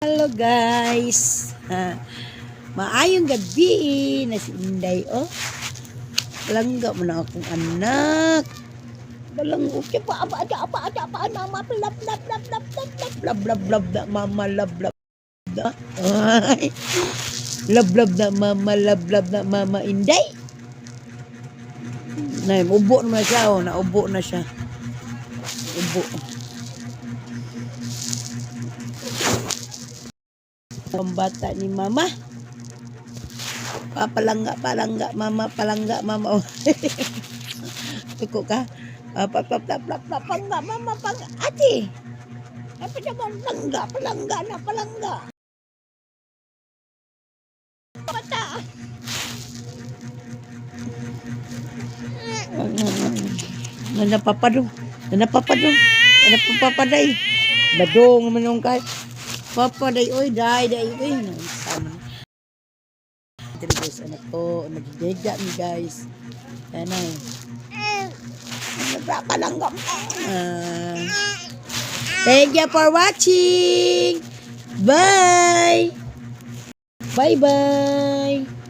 Hello, guys. Ha. Maayong gabi na si Inday, oh. Palangga mo na akong anak. Palangga okay pa apa apa apa apa apa mama lab lab lab lab lab lab lab lab lab na mama lab lab na. Ay. Lab lab na mama, lab lab na mama Inday. Nay, ubo naman siya, oh, naubo na siya. Ubo. Ang bata ni mama. Papalangga, palangga, mama, palangga, mama. Oh. Tuko ka. Palangga, mama, pang, ate. Apa naman, palangga, palangga na, palangga. Bata. Nanapapadong. Nanapapadong. Nanapapaday. Badong naman yung kay. Papaday, oy, day, day, oy. Sama. Dito, guys, anak ko, nagigega mi, guys. Yan ay. Nagpapalanggam. Ah. Thank you for watching. Bye. Bye-bye.